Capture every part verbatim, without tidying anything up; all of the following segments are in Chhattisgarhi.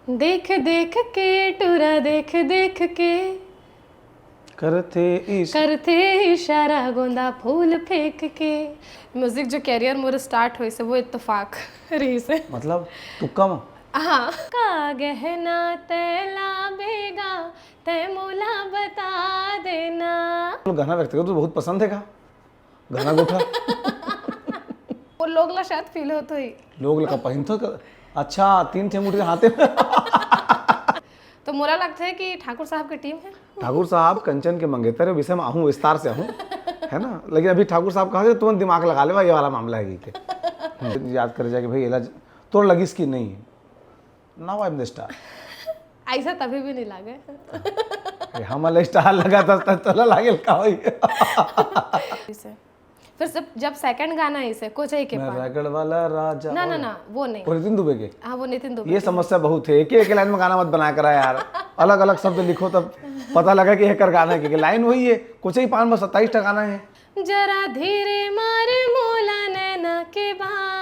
देख देख के टुरा, देख देख के करथे इश- करथे इशारा गोंदा फूल फेंक के। म्यूजिक जो कैरियर मोर स्टार्ट होइस हे, वो इत्तेफाक रहिस हे। मतलब तुक्का म? हाँ। का गहना तैं लाबे गा, तैं मोला बता देना। गहना व्यक्तिगत रूप से बहुत पसंद हे का? गहना गुठा? वो लोग ला शायद फील होत होही। लोग ला का पहिनथो का? अच्छा, तीन ठे मुठी हाथे। तो मोला लगथे कि ठाकुर साहब के टीम हे। ठाकुर साहब कंचन के मंगेतर हे, विषय में आहूँ, विस्तार से आहूँ, है ना? लेकिन अभी ठाकुर साहब कहा तुरंत दिमाग लगा लेवा, ये वाला मामला हे कि के। हम्म, याद करे जाके भाई, एला ज- तोर लगिस कि नहीं? Now I am the star। ऐसा तभी भी नहीं लागे। ये हमला स्टार लगा था, तब तोला लागेल का होई? इसे। फिर जब, जब सेकंड गाना हे इसे, कोचई के मैं पान। रायगढ़ वाला राजा। ना, ना, और- ना, वो नहीं। वो नितिन दुबे के? हाँ, वो नितिन दुबे ये के। समस्या बहुत हे, एक एक लाइन में गाना मत बनाया करा यार, अलग अलग शब्द लिखो, तब पता लगा कि एकर गाना हे, क्योंकि लाइन वही हे, कोचई पान में सत्ताईस ठा गाना हे। जरा धीरे मार मोला नैना के बान,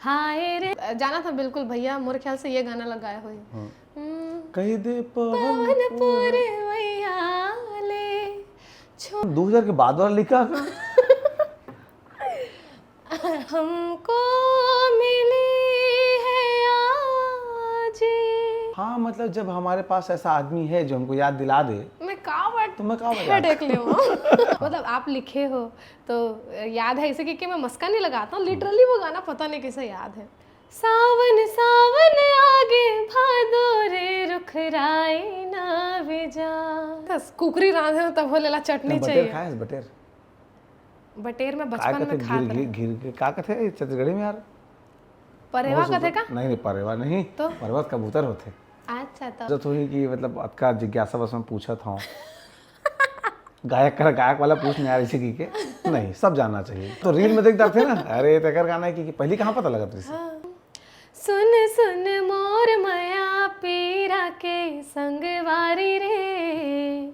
हाय रे। जाना था बिल्कुल भैया, मोर ख्याल से ये गाना लगाया हुई। हम्म। कही दे पवन पवन पुरवैया ले छो दो हजार के बाद वाला लिखा का? हमको मिली है आज। हाँ, मतलब जब हमारे पास ऐसा आदमी है जो हमको याद दिला दे। मैं का बट तो मैं का बजाऊं? हेडेक ले वो। मतलब आप लिखे हो तो याद है इसे, क्योंकि मैं मस्का नहीं लगाता हूँ, लिटरली वो गाना पता नहीं कैसे याद है। सावन सावन आगे भादो रे, रुखराई ना बिजा। बस कुकरी रांधे हो तब हो लेला चटनी बटेर चाहिए। खाए बटेर? बटेर में का बचपन कथे में खात घिर रहे। घिर के का कथे छत्तीसगढ़ी में यार? परेवा बहुत कथे सुंदर- का? नहीं नहीं, परेवा नहीं। तो? परेवा तो कबूतर होथे। अच्छा तो जरूरत हुई कि मतलब अतका जिज्ञासा बस में पूछत हूँ। गायक कर गायक वाला पूछ नहीं आ रही थी कि नहीं, सब जानना चाहिए। तो रील में देख डालते ना, अरे तेकर गाना है कि, कि पहली कहाँ पता लगा तुझे? सुन सुन मोर मया पीरा के संगवारी रे,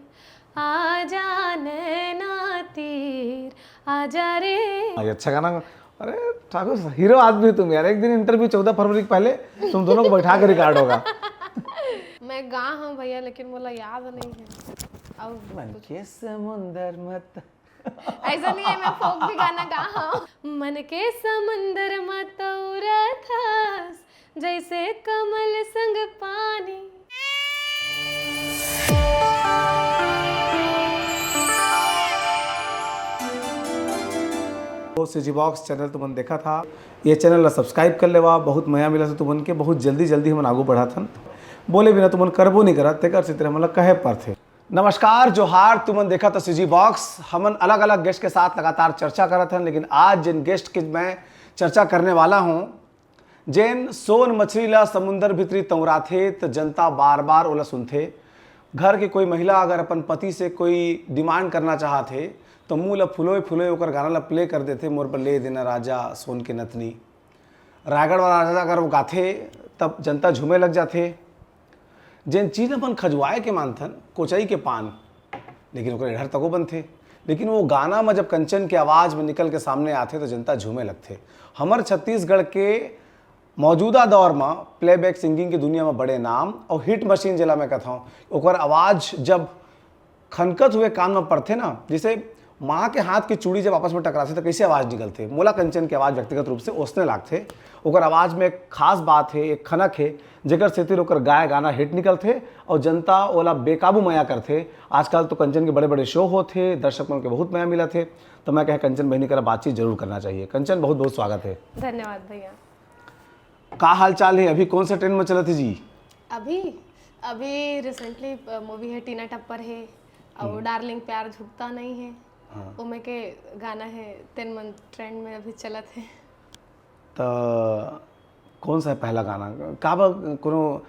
आजा नैना तीर आजा रे। ये अच्छा गाना। अरे ठाकुर हीरो आदमी तुम यार, एक दिन इंटरव्यू चौदह फरवरी के पहले तुम दोनों को बैठा के रिकॉर्ड होगा। मैं गा हूँ भैया, लेकिन मोला याद नहीं है। अब मन के समुंदर मत ऐसा नहीं है, मैं फोक भी गाना गा हूँ। मन के समुंदर में तौरत हस, जैसे कमल संग पानी। तो सीजी बॉक्स चैनल तुमन देखा था, ये चैनल ला सब्सक्राइब कर लेवा, बहुत मया मिला था तुमन के, बहुत जल्दी जल्दी हमन आगू बढ़त हन। बोले बिना तुमन करबो नहीं करत, तेकर सेती हमन ला कहे परथे। नमस्कार, जोहार, तुमन देखा था सीजी बॉक्स। हमन अलग-अलग गेस्ट के साथ लगातार चर्चा करत हन, लेकिन आज जिन गेस्ट के मैं चर्चा करने वाला हूँ, जेन सोन मछली ला समुंदर भीतरी तौराथे, त जनता बार-बार ओला सुनथे। घर के कोई महिला अगर अपन पति से कोई डिमांड करना चाहत हे, त मुंह ला फुलोय-फुलोय ओकर गाना ला प्ले कर देथे, "मोर बर ले देना राजा सोन के नथनी।" रायगढ़ वाला राजा अगर वो गाथे, तब जनता झूमे लग जाथे। जेन चीज अपन खजुआए के मानथन, कोचई के पान, लेकिन ओकर एढ़र तको बनथे। लेकिन वो गाना म जब कंचन के आवाज में निकल के सामने आथे, तो जनता झूमे लगथे। हमर छत्तीसगढ़ के मौजूदा दौर म प्लेबैक सिंगिंग की दुनिया म बड़े नाम और हिट मशीन जेला मैं कथौं, ओकर आवाज जब खनकत हुए कान म पड़थे ना, जैसे माँ के हाथ के चूड़ी जब आपस में टकराथे, तो कैसे आवाज निकलथे, मोला कंचन के आवाज व्यक्तिगत रूप से ओसने लागथे। ओकर आवाज में एक खास बात हे, एक खनक हे, जेकर सेती ओकर गाय गाना हिट निकलथे और जनता ओला बेकाबू मया करथे। आजकल तो कंचन के बड़े-बड़े शो होथे, दर्शक मन के बहुत मया मिलत हे, तो मैं कहे कंचन बहिनी करा बातचीत जरूर करना चाहिए। कंचन, बहुत-बहुत स्वागत हे। धन्यवाद भैया। का हाल चाल हे? अभी कौन सा ट्रेंड में चलत हे जी? अभी, अभी रिसेंटली मूवी हे टीना टप्पर हे और डार्लिंग प्यार झुकता नहीं है, हाँ। ओमे के गाना हे तेन मन ट्रेंड में अभी चलत हे। त कौन सा हे पहला गाना? का बा कोनो, अ,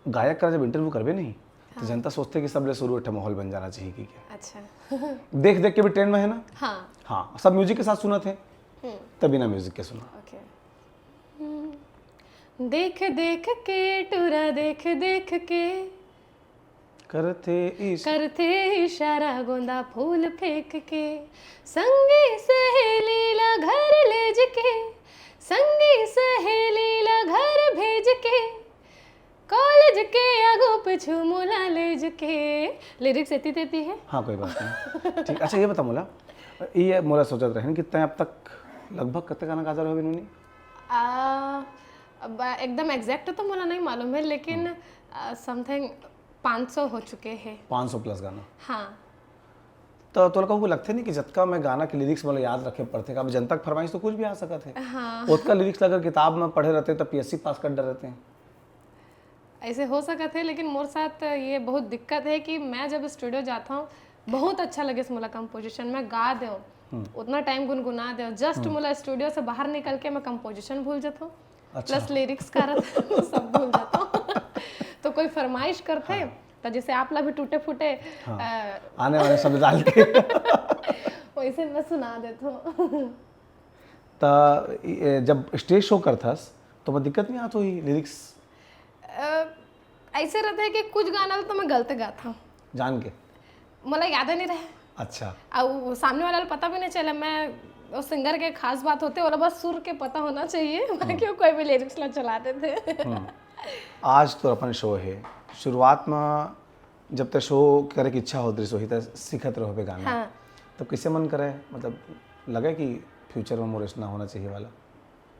गायक करा जब इंटरव्यू करबे नहीं, तो जनता सोचथे कि सबले शुरू एक ठे माहौल बन जाना चाहिए कि क्या? अच्छा। देख देख के भी ट्रेंड में हे ना? हाँ। हाँ, सब म्यूजिक के साथ सुनत हे, हम्म। तभी ना म्यूजिक के सुना। ओके। हम्म। देख देख के टुरा, देख देख के करथे इश- करथे इशारा गोंदा फूल फेंक के, संगी सहेली ला घर लेज के, संगी झूमू लाल के लिरिक्स एती तेती है। हाँ, कोई बात नहीं। ठीक, अच्छा, ये बता मोला, ये मोला सोचत रहन कि तैं अब तक लगभग कते गाना गा डरे होबे नोनी? आ, अब एकदम एग्जैक्ट तो मोला नहीं मालूम है, लेकिन समथिंग पाँच सौ हो चुके हैं। पाँच सौ प्लस गाना। हाँ। तो तोला कहूँ लगथे नहीं कि जतका मैं गाना के लिरिक्स मोला याद रखे पड़थे, अब जनता के फरमाइश तो कुछ भी आ सकत है। हाँ। ओतका लिरिक्स अगर किताब में पढ़े रहते तो पीएससी पास कर डरे रहते हैं। ऐसे हो सकत है, लेकिन मोर साथ ये बहुत दिक्कत है कि मैं जब स्टूडियो जाता हूँ, बहुत अच्छा लगे मोला कंपोजिशन, मैं गा देव, उतना टाइम गुनगुना देव, जस्ट मोला स्टूडियो से बाहर निकल के मैं कंपोजिशन भूल जाता हूँ। अच्छा। प्लस लिरिक्स का रहता है, सब भूल जाता हूँ। तो कोई फरमाइश करते, तो जैसे आप ला भी टूटे फूटे, हाँ। अ, आने वाले शब्द डाल के। वैसे मैं सुना देता हूँ। त ई, ए, जब स्टेज शो करथस तो मैं दिक्कत नहीं आत होही लिरिक्स? अ, ऐसे रहता है कि कुछ गाना तो मैं गलत गाता हूँ, जान के? मोला याद ही नहीं रहे। अच्छा। और सामने वाला ला पता भी नहीं चले। मैं, वो सिंगर के खास बात होते, ओला बस सुर के पता होना चाहिए, बाकी वो कोई भी लिरिक्स ला चला देते। आज तो अपन शो है, शुरुआत में जब तक शो करे की इच्छा होत रहिस होही त सीखत रहोबे गाना। हाँ। तब कैसे मन करे, मतलब लगे कि फ्यूचर में मोर ऐसना होना चाहिए वाला?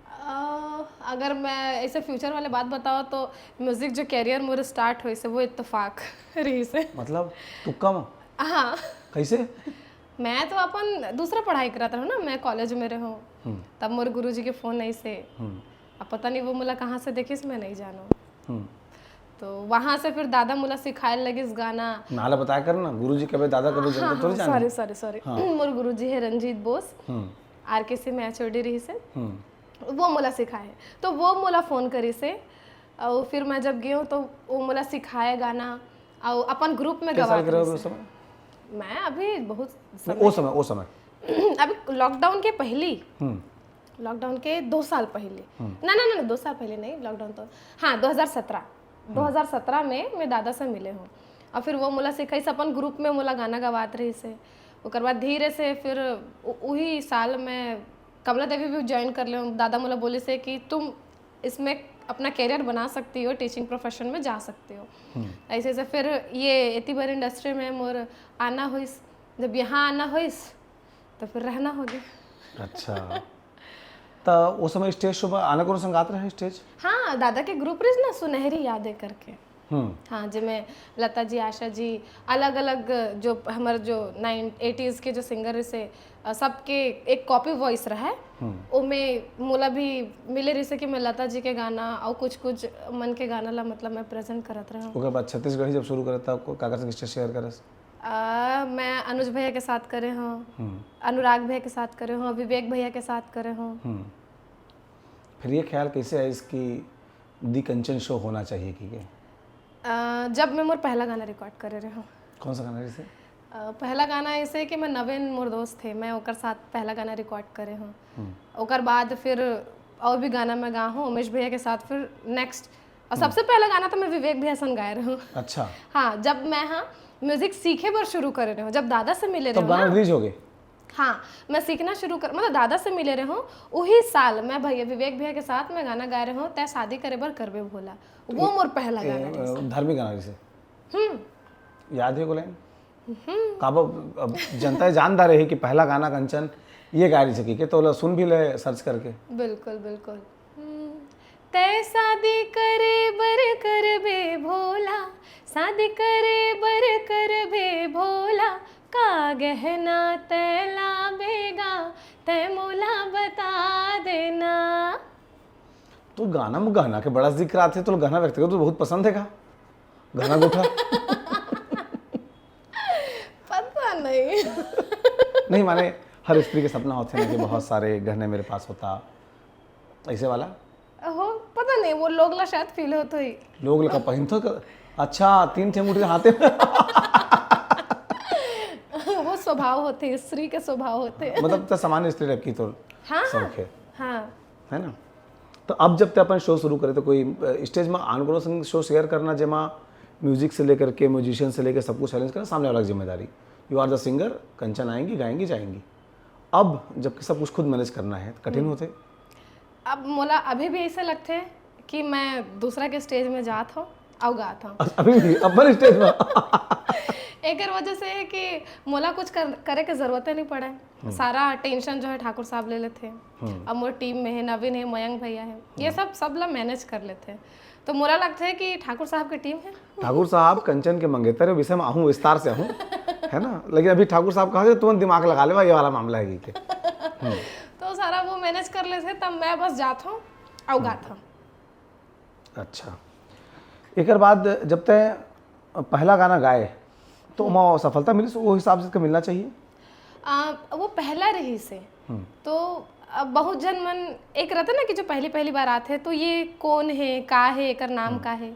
अ, अगर मैं ऐसे फ्यूचर वाले बात बताओ तो म्यूजिक जो कैरियर मोर स्टार्ट होइस है, वो इत्तेफाक रहिस है। मतलब तुक्का में? हाँ। कैसे? मैं तो अपन दूसरा पढ़ाई करत रहूँ ना, मैं कॉलेज में रहूँ, तब मोर गुरुजी के फोन ऐसे, अब पता नहीं वो मोला कहाँ से देखिस, मैं नहीं जानूँ। हम्म। तो वहाँ से फिर दादा मोला सिखाए लगिस गाना। नाला बताया कर ना, गुरुजी कबे दादा कबे जनता थोड़ी जाने। Sorry sorry sorry. मोर गुरुजी है रंजीत बोस, हम्म। आरकेसी में एचओडी रहिस है, हम्म। वो मोला सिखाए। तो वो मोला फोन करिस है, और फिर मैं जब गई हूँ तो वो मोला सिखाए गाना, और अपन ग्रुप में कई साल गवात के रहे रहिस हो है। उस समय? मैं अभी बहुत नहीं, उस समय, उस समय। अभी लॉकडाउन के पहली, हम्म। लॉकडाउन के दो साल पहले, ना ना ना, दो साल पहले नहीं, लॉकडाउन तो, हाँ, दो हज़ार सत्रह, दो हज़ार सत्रह में मैं दादा से मिले हूँ। और फिर वो मोला सिखाइस, अपन ग्रुप में मोला गाना गवात रहिस है। ओकर बाद धीरे से फिर उ-, उही साल मैं कमला देवी भी ज्वाइन कर ले हूँ। दादा मोला बोलिस है कि तुम इसमें अपना कैरियर बना सकती हो, टीचिंग प्रोफेशन में जा सकती हो। ऐसे ऐसे फिर ये एती बार इंडस्ट्री में मोर आना होइस। जब यहाँ आना होइस तो फिर रहना हो गया। अच्छा। त उस समय स्टेज शो पर आना कोनो संगात रहे स्टेज? हाँ, दादा के ग्रुप रहिस ना, सुनहरी यादें करके। हम्म। हाँ, जिमें लता जी, आशा जी, अलग अलग जो हमारे जो नाइन एटीज के जो सिंगर रहिस है, अ, सबके एक कॉपी वॉइस रहे। ओमे मोला भी मिले रहिस है कि मैं लता जी के गाना और कुछ कुछ मन के गाना ला, मतलब, मैं प्रेजेंट करत रहूँ। ओकर बाद छत्तीसगढ़ी जब शुरू करे तब को काकर संग स्टेज शेयर करस? आ, मैं अनुज भैया के साथ करे हूँ, हम्म। अनुराग भैया के साथ करे हूँ, विवेक भैया के साथ करे हूँ। हम्म। फिर ये ख्याल कैसे आइस कि दी कंचन शो होना चाहिए कि के? आ, जब मैं मोर पहला गाना रिकॉर्ड करे रहे हूँ। कौन सा गाना जैसे? अ, पहला गाना ऐसे कि मैं नवीन मोर दोस्त थे, मैं ओकर साथ पहला गाना रिकॉर्ड करे हूँ। ओकर बाद फिर और भी गाना मैं गा हूँ उमेश भैया के साथ। फिर नेक्स्ट और सबसे पहला गाना तो मैं विवेक भैया संग गाए रहे हूँ। अच्छा। हाँ, जब मैं, हाँ, म्यूजिक सीखे बर शुरू करे रहे हूँ, जब दादा से मिले तब रहे गाना हूँ ना। रिलीज हो गए? हाँ, मैं सीखना शुरू कर, मतलब, दादा से मिले रहे हूँ, उही साल मैं भैया, विवेक भैया के साथ मैं गाना गाए रहे हूँ, तै शादी करे बर करबे भोला। वो मोर पहला गाना रहिस। अ, धार्मिक गाना जैसे? हम्म। याद है को लाइन? काबो अब जनता जानदार रही कि पहला गाना कंचन ये गा रही सकी के, तो ओला सुन भी ले सर्च करके। बिल्कुल, बिल्कुल। हम्म। तै शादी करे बर करबे भोला, शादी करे बर करबे भोला, का गहना तै लाबे गा, तै मोला बता देना। तो गाना में गहना के बड़ा जिक्र आथे, तो गहना व्यक्ति को तो बहुत पसंद है का? गहना गुठा? पता नहीं। नहीं, माने हर स्त्री के सपना होथे ना कि बहुत सारे गहने मेरे पास होता, ऐसे वाला। हो, पता नहीं, वो लोग ला शायद फील होत होही। लोग ला पहिनथो का? अच्छा, तीन ठे अंगूठी हाथे में। वो स्वभाव होथे, स्त्री के स्वभाव होथे। मतलब तो सामान्य स्त्री टाइप की तो हाँ, शौक है, हाँ। है ना? तो अब जब ते अपन शो शुरू करे तो कोई अ, स्टेज में आन कोनो संग शो शेयर करना, जेमा म्यूजिक से लेकर के, म्यूजिशियन से लेकर सब कुछ अरेंज करना, सामने वाला की जिम्मेदारी। You are the singer, कंचन आएंगी, गाएंगी, जाएंगी। अब जबकि सब कुछ खुद मैनेज करना है, तो कठिन होथे। अब मोला अभी भी ऐसे लगथे कि मैं दूसरा के स्टेज में जात हूँ, अउ गात हंव। अभी भी अपन स्टेज में? एकर वजह से है कि मोला कुछ कर, करे के जरूरत नहीं पड़े। सारा टेंशन जो है ठाकुर साहब ले लेथे। अब मोर टीम में है, नवीन है, मयंक भैया है, ये सब सब ला मैनेज कर लेथे। तो मोला लगता है कि ठाकुर साहब की टीम है। ठाकुर साहब कंचन के मंगेतर है, विषय में आहूँ, विस्तार से आहूँ, है ना? लेकिन अभी ठाकुर साहब कहा तुरंत दिमाग लगा ले, ये वाला मामला है कि के। तो सारा वो मैनेज कर लेथे, तब मैं बस जात हंव अउ गात हंव। अच्छा, एकर बाद जब तय पहला गाना गाए तो ओमा सफलता मिलिस, वो हिसाब से मिलना चाहिए। आ, वो पहला रहिस हे। तो अब बहुत जन मन एक रहता ना कि जो पहली पहली बार आथे, तो ये कौन है, का है, एकर नाम का है,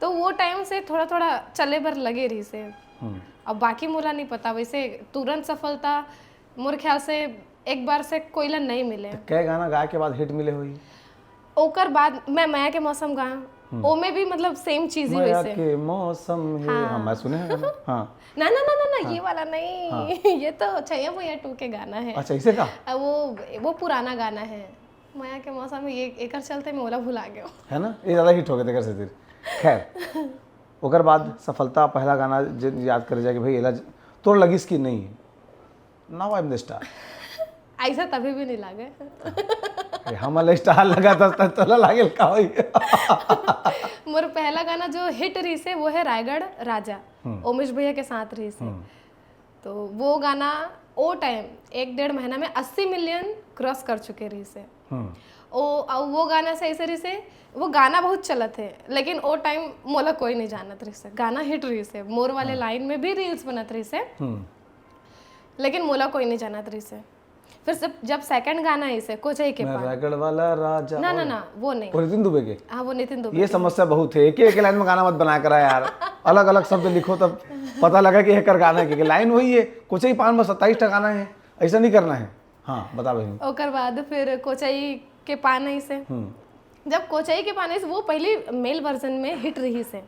तो वो टाइम से थोड़ा थोड़ा चले बर लगे रहिस हे। अब बाकी मोला नहीं पता, वैसे तुरंत सफलता मोर ख्याल से एक बार से कोई ला नहीं मिले। कै गाना गाए के बाद हिट मिले होही? ओकर बाद मैं मया के मौसम गाया, ओमे भी मतलब सेम चीज ही मया वैसे। के मौसम है। हाँ, मैं सुने हैं गाना। हाँ। ना ना ना ना ना, ये वाला नहीं। ये तो छैया मोया टू के गाना है। अच्छा, इसे का? अब वो वो पुराना गाना है। मया के मौसम में ये एकर चलते मैं ओला भुला गया। है ना, ये ज्यादा हिट हो गया तेकर से फिर। खैर, ओकर बाद सफलता पहला गाना जे याद करे जाए कि भाई एला तोर लगिस कि नहीं, now I am the star। ऐसा तभी भी नहीं लागे। अरे, हम अलग स्टार लगा था, तब तोला लागेल का होई? मोर पहला गाना जो हिट रहिस हे वो है रायगढ़ राजा, ओमेश भैया के साथ रहिस हे। तो वो गाना ओ टाइम एक डेढ़ महीना में अस्सी मिलियन क्रॉस कर चुके रहिस हे। ओ, अउ वो गाना से ऐसे रहिस हे, वो गाना बहुत चलत है, लेकिन ओ टाइम मोला कोई नहीं जानत रहिस हे, गाना हिट रहिस हे, मोर वाले लाइन में भी रील्स बनत रहिस हे, लेकिन मोला कोई नहीं जानत रहिस हे। फिर जब जब सेकंड गाना आइस हे कोचई के मैं पान, रायगढ़ वाला राजा। ना ना और ना, वो नहीं। वो नितिन दुबे के। हाँ, वो नितिन दुबे ये के। समस्या बहुत है, एक एक लाइन में गाना मत बनाया करा यार, अलग अलग शब्द लिखो तब पता लगा कि एकर गाना है, क्योंकि लाइन वही है, कोचई पान में सत्ताईस टा गाना है, ऐसा नहीं करना है। हाँ, बता बहन। ओकर बाद फिर कोचई के पान आइस हे। जब कोचई के पान आइस, वो पहली मेल वर्जन में हिट रहिस हे।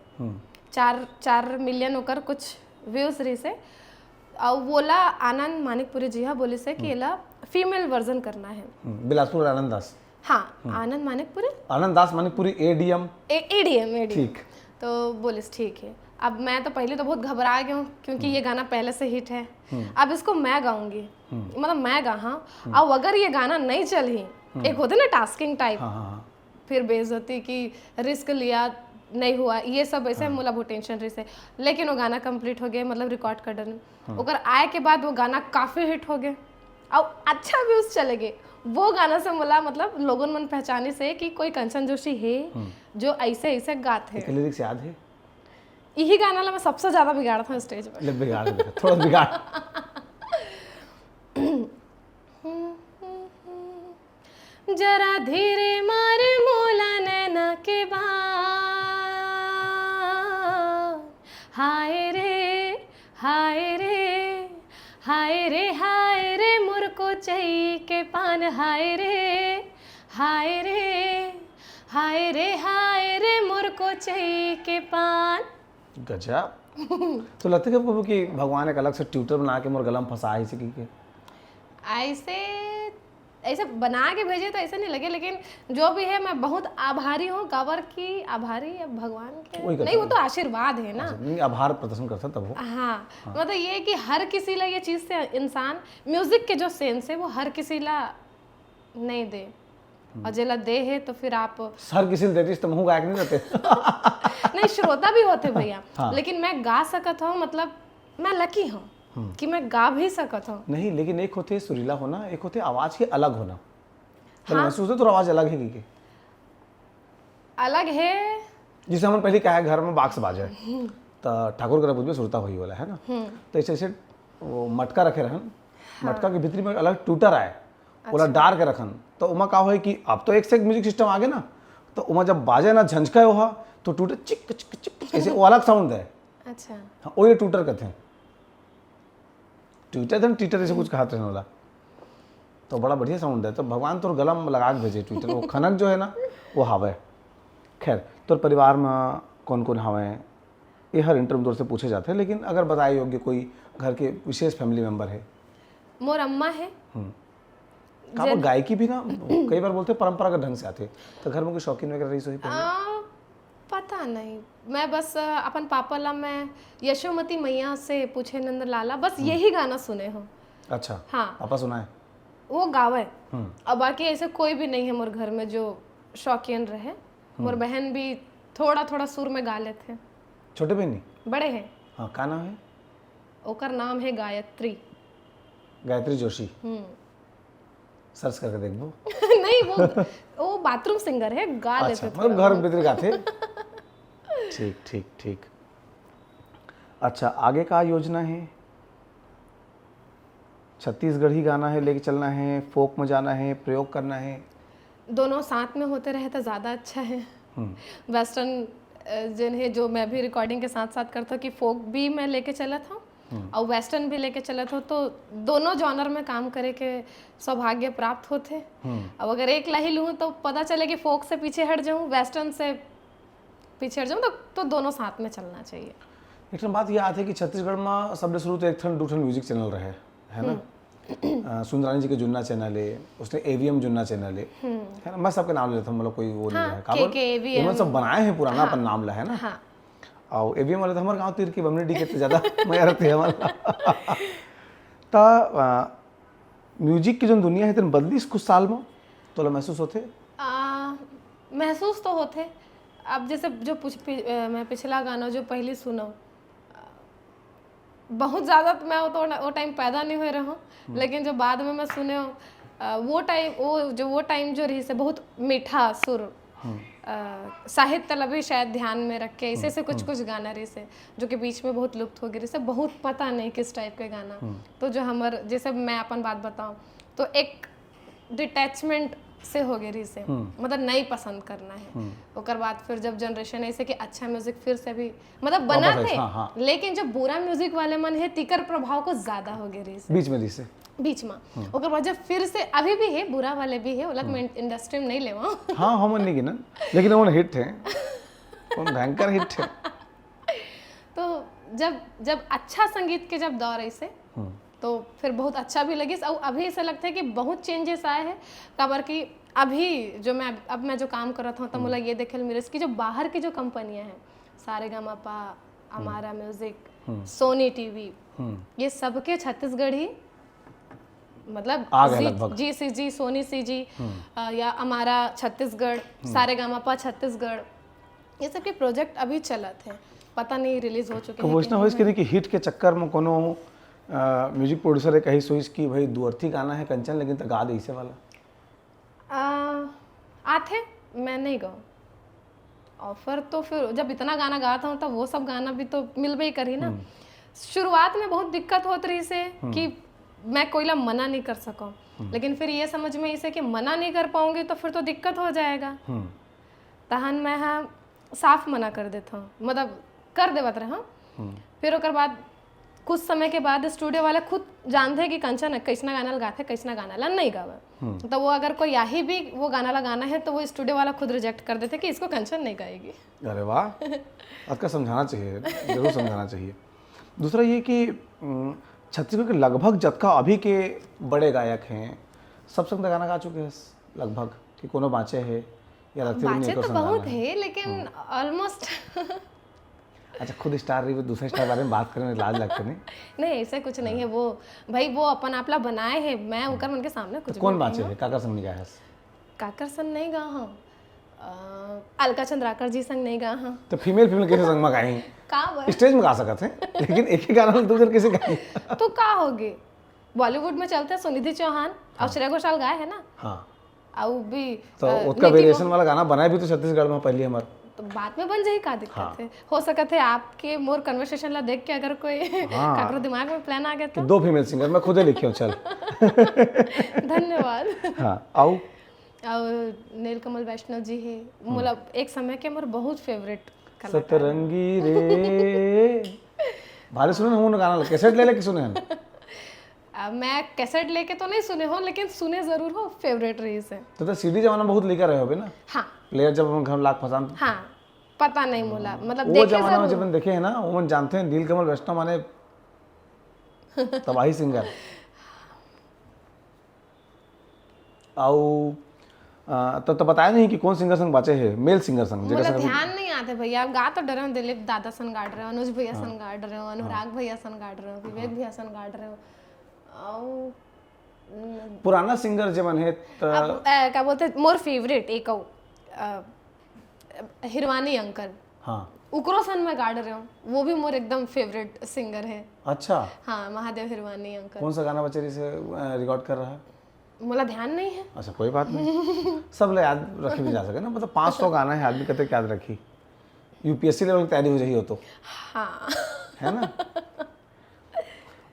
चार चार मिलियन ओकर कुछ व्यूज रहिस हे। अउ वोला आनंद मानिकपुरी जी हा बोलिस हे कि एला फीमेल वर्जन करना है। हम्म, बिलासपुर आनंद दास। हाँ, आनंद मानिकपुरी। आनंद दास मानिकपुरी, एडीएम। ADM ADM. ठीक। तो बोलिस ठीक है। अब मैं तो पहले तो बहुत घबरा गया हूँ, क्योंकि ये गाना पहले से हिट है। अब इसको मैं गाऊंगी, मतलब मैं गा, हाँ। अब अगर ये गाना नहीं चलही, एक होते ना टास्किंग टाइप, हाँ हाँ हाँ। फिर बेइज्जती की रिस्क लिया, नहीं हुआ, ये सब ऐसे मोला बहुत टेंशन रहिस हे। लेकिन वो गाना कंप्लीट हो गया, मतलब रिकॉर्ड कर डन। ओकर आए के बाद वो गाना काफी हिट हो गया, अउ अच्छा व्यूज चले गए। वो गाना से मोला, मतलब लोगन मन पहचानिस हे कि कोई कंचन जोशी है जो ऐसे ऐसे गात है। एक लिरिक्स याद है? यही गाना ला मैं सबसे ज्यादा बिगाड़त हंव स्टेज में। ले बिगाड़ दे, थोड़ा बिगाड़। जरा धीरे मार मोला नैना के बान, हाय रे, हाय रे, हाय रे, हाय रे, मोर कोचई के पान, हाय रे, हाय रे, हाय रे, हाय रे, मोर कोचई के पान। गजब। तो लगता है कभी कि भगवान एक अलग से ट्यूटर बना के मोर गला में फंसा है इसे की के? ऐसे ऐसे बना के भेजे तो ऐसे नहीं लगे, लेकिन जो भी है मैं बहुत आभारी हूँ। काबर की आभारी अब भगवान के वही करता नहीं, वो हूँ। तो आशीर्वाद है ना। अच्छा, नहीं, आभार प्रदर्शन करता तब वो। हाँ, मतलब ये है कि हर किसी ला ये चीज से इंसान, म्यूजिक के जो सेंस है वो हर किसी ला नहीं दे, और जेला दे है तो फिर आप हर किसी ने देती तो महू गायक नहीं रहते। नहीं, श्रोता भी होते भैया, हाँ। लेकिन मैं गा सकत हूँ, मतलब मैं लकी हूँ कि मैं गा भी सकत हूँ। नहीं, लेकिन एक होते सुरीला होना, एक होते आवाज के अलग होना। तो हाँ। महसूस होता तो आवाज अलग है कि के? अलग है। जैसे हमन पहले कहा घर में बाक्स बाजे, तो ठाकुर करा बुझबे सुरता होई वाला है ना। तो ऐसे ऐसे वो मटका रखे रहन, मटका के भीतरी में अलग ट्यूटर आए, ओला डार के रखन। तो ओमा का होए कि अब तो एक से एक म्यूजिक सिस्टम आगे ना, तो ओमा जब बाजे ना झंझका हो हा, तो ट्यूटर चिक चिक चिक चिक ऐसे वो अलग साउंड दे। अच्छा। हाँ, वो ये ट्यूटर कहते हैं। ट्यूटर धन ट्यूटर ऐसे कुछ कहात रहने वाला। तो बड़ा बढ़िया साउंड है। तो भगवान तोर गला में लगा के भेजे ट्यूटर। वो खनक जो है ना, वो हावे। खैर, तोर परिवार में कौन कौन हावे, ये हर इंटरव्यू तोर से पूछे जाते हैं, लेकिन अगर बताए योग्य कोई घर के विशेष फैमिली मेंबर है? मोर अम्मा है। का वो गायकी भी ना कई बार बोलते हैं परंपरागत ढंग से आते हैं, तो घर में कोई शौकीन वगैरह रही सोई पहले? आ, पता नहीं, मैं बस अ, अपन पापा ला मैं यशोमती मैया से पूछे नंद लाला, बस यही गाना सुने हो। अच्छा। हाँ। पापा सुनाए। वो गावे। हम्म। अब बाकी ऐसे कोई भी नहीं है मोर घर में जो शौकीन रहे। मोर बहन भी थोड़ा थोड़ा सुर में गा लेते हैं। छोटे बहन नहीं? बड़े हैं। हाँ, का नाम है? ओकर नाम है गायत्री। गायत्री जोशी। हम्म। सर्च करके देखबो। नहीं, वो वो बाथरूम सिंगर है, गा लेते अच्छा, मतलब घर भीतर गाथे। ठीक, ठीक, ठीक। अच्छा, आगे का योजना है? छत्तीसगढ़ी गाना है, लेके चलना है, फोक में जाना है, प्रयोग करना है? दोनों साथ में होते रहे तो ज़्यादा अच्छा है। वेस्टर्न जिन्हें जो मैं भी रिकॉर्डिंग के साथ साथ करता हूँ कि फोक भी मैं लेके चलत हूँ और वेस्टर्न भी लेके चलत हूँ, तो दोनों जॉनर में काम करे के सौभाग्य प्राप्त होते। अब अगर एक ला ही लूँ तो पता चले कि फोक से पीछे हट जाऊँ, वेस्टर्न से पीछे हट जाऊँ, तो, तो दोनों साथ में चलना चाहिए। एक ठन बात ये आथे कि छत्तीसगढ़ में सबले शुरू तो एक ठन दू ठन म्यूजिक चैनल रहे, है ना? अ, सुंदरानी जी के जुन्ना चैनल है, उसने एवीएम जुन्ना चैनल है, है ना? मैं सबके नाम लेता हूँ, मतलब कोई वो नहीं हाँ, है। काबर? के के एवीएम। एमन सब बनाए हैं पुराना अपन नाम ला, है ना? हाँ। और एवीएम वाले तो हमारे गांव तीर के बमनी डी के तो ज्यादा मजा रहते हैं हमारा। त अ, म्यूजिक की जो दुनिया है, तेन बदलिस कुछ साल में, तोला महसूस होथे? आ, महसूस तो होथे। अब जैसे जो पुछ, पि, अ, मैं पिछला गाना जो पहली सुनो, अ, बहुत ज़्यादा तो मैं वो तो वो टाइम पैदा नहीं हुए रहूँ, लेकिन जो बाद में मैं सुने हूँ, अ, वो टाइम, वो जो वो टाइम जो रहिसे बहुत मीठा सुर, अ, साहित्य ला भी शायद ध्यान में रख के ऐसे ऐसे कुछ कुछ गाना रहिसे जो कि बीच में बहुत लुप्त हो गए रहिसे, बहुत पता नहीं किस टाइप के गाना। तो जो हमर, जैसे मैं अपन बात बताऊँ तो एक डिटैचमेंट से हो गए रहिसे, मतलब नहीं पसंद करना है। ओकर बाद फिर जब जनरेशन ऐसे कि अच्छा म्यूजिक फिर से भी मतलब बना वापस थे, आइस, हाँ, हाँ। लेकिन जो बुरा म्यूजिक वाले मन है, तिकर प्रभाव कुछ ज्यादा हो गए रहिसे बीच में जैसे बीच में। ओकर बाद जब फिर से, अभी भी है, बुरा वाले भी है, ओला मैं इंडस्ट्री में नहीं लेवा। हाँ, हम नहीं गिनन, लेकिन वो हिट है, वो भयंकर हिट है। तो जब जब अच्छा संगीत के जब दौर ऐसे, तो फिर बहुत अच्छा भी लगिस। और अभी ऐसा लगता है कि बहुत चेंजेस आए हैं, काबर कि अभी जो मैं, अब मैं जो काम करत हूँ, तो मोला ये देखे ल मिलिस कि जो बाहर की जो कंपनियां हैं, सारेगामापा, अमारा म्यूजिक, सोनी टीवी, ये सबके छत्तीसगढ़ी, मतलब आ गए लगभग। जी सी जी, सोनी सी जी, अ, या अमारा छत्तीसगढ़, सारेगामापा छत्तीसगढ़, ये सब के प्रोजेक्ट अभी चलत है, पता नहीं रिलीज हो चुके तो हैं वैसना कि होइस कि नहीं कि हिट के चक्कर में कोनो अ, म्यूजिक प्रोड्यूसर एक कही सोइस कि भाई दुअर्थी गाना है कंचन, लेकिन तो गा दे इसे वाला। आ, आथे, मैं नहीं गाऊँ। ऑफर तो फिर जब इतना गाना गाता हूँ, तब वो सब गाना भी तो मिलबे ही करी ना। शुरुआत में बहुत दिक्कत होत रहिसे कि मैं कोई ला मना नहीं कर सकूँ, लेकिन फिर ये समझ में इसे कि मना नहीं कर पाऊंगी तो फिर तो दिक्कत हो जाएगा। तहन मैं हा साफ मना कर देता हूँ, मतलब कर देवत रहा। फिर ओकर बाद कुछ समय के बाद स्टूडियो वाला खुद जानते हैं कि कंचन कैसना गाना लगाते, कैसना गाना ला नहीं गावे। तो वो अगर कोई यही भी वो गाना लगाना है, तो वो स्टूडियो वाला खुद रिजेक्ट कर देते कि इसको कंचन नहीं गाएगी। अरे वाह, अतका समझाना चाहिए, जरूर समझाना चाहिए। दूसरा ये कि उम, छत्तीसगढ़ के लगभग जतका अभी के बड़े गायक हैं, सब संग गाना गा चुके हैं लगभग, कि कोनो बाँचे है या लगते भी नहीं बाँचे एको तो संग बहुत गाना है। है, लेकिन ऑलमोस्ट अच्छा, खुद स्टार रही, दूसरे स्टार बारे में बात करने लाज लगते नहीं। नहीं, ऐसे कुछ नहीं है। वो भाई, वो अपन आपला बनाए है, मैं ओकर मन के सामने कुछ भी कौन नहीं बाँचे हूँ। है, काकर संग नहीं गाया है? काकर संग नहीं गा हूँ, अ, अलका चंद्राकर जी संग नहीं गा हूँ। तो फीमेल फीमेल कैसे संग में गाई? का बर? स्टेज में गा सकत है, लेकिन एक ही गाना दो जन कैसे गाई? तो का होगे, बॉलीवुड में चलते सुनिधि चौहान और श्रेया घोषाल गाए है ना, हाँ, और भी तो अ, ओतका नीति वेरिएशन वाला गाना बनाए भी तो छत्तीसगढ़ में पहली हमार। तो बात में बन जाही, का दिक्कत हाँ। है? हो सकत है आपके मोर कन्वर्सेशन ला देख के अगर कोई हाँ। काकरो दिमाग में प्लान आ गया कि तो दो फीमेल सिंगर मैं खुदे लिखी हूँ, चल। धन्यवाद। हाँ, आओ। और नीलकमल वैष्णव जी है, मतलब एक समय के मोर बहुत फेवरेट कलाकार। सतरंगी रे। भारी सुने हम गाना, कैसेट ले लेके सुने हैं। आ, मैं कैसेट लेके तो नहीं सुने हो, लेकिन सुने जरूर हो, फेवरेट रहिसे। तो, तो सीडी जमाना बहुत लेकर रहे होगे ना? हाँ। प्लेयर जब हम घर लाख फसान। हाँ, पता नहीं मोला, मतलब वो देखे जमाना में जरूर। जब देखे है ना, वो जानते हैं नीलकमल वैष्णव माने तबाही सिंगर। आओ, अ, तो, तो बताया नहीं कि कौन सिंगर संग बाचे हे, मेल सिंगर संग, जेकर मोला संग अभी ध्यान नहीं आते भैया, अब गा तो डरे हो, दिलीप दादा सन गाड़ रहे हो, अनुज भैया सन गाड़ रहे हो, अनुराग भैया सन गाड़ रहे हो, विवेक भैया सन गाड़ रहे हो। अउ पुराना सिंगर जे मन हे त अब अ, का बोलते, मोर फेवरेट एक अउ, अ, हिरवानी अंकल, हाँ। उकरो सन मैं गाड़ रहे हो, वो भी मोर एकदम फेवरेट सिंगर है। अच्छा, हाँ, महादेव हिरवानी अंकल। कौन सा गाना बचे रहिसे रिकॉर्ड कर रहा है? मोला ध्यान नहीं है। अच्छा, कोई बात नहीं, सब ले याद रखे भी जा सके ना, मतलब पाँच सौ गाना है, आदमी कतेक याद रखी। यूपीएससी लेवल की तैयारी हो जाही हो तो, हाँ। है ना?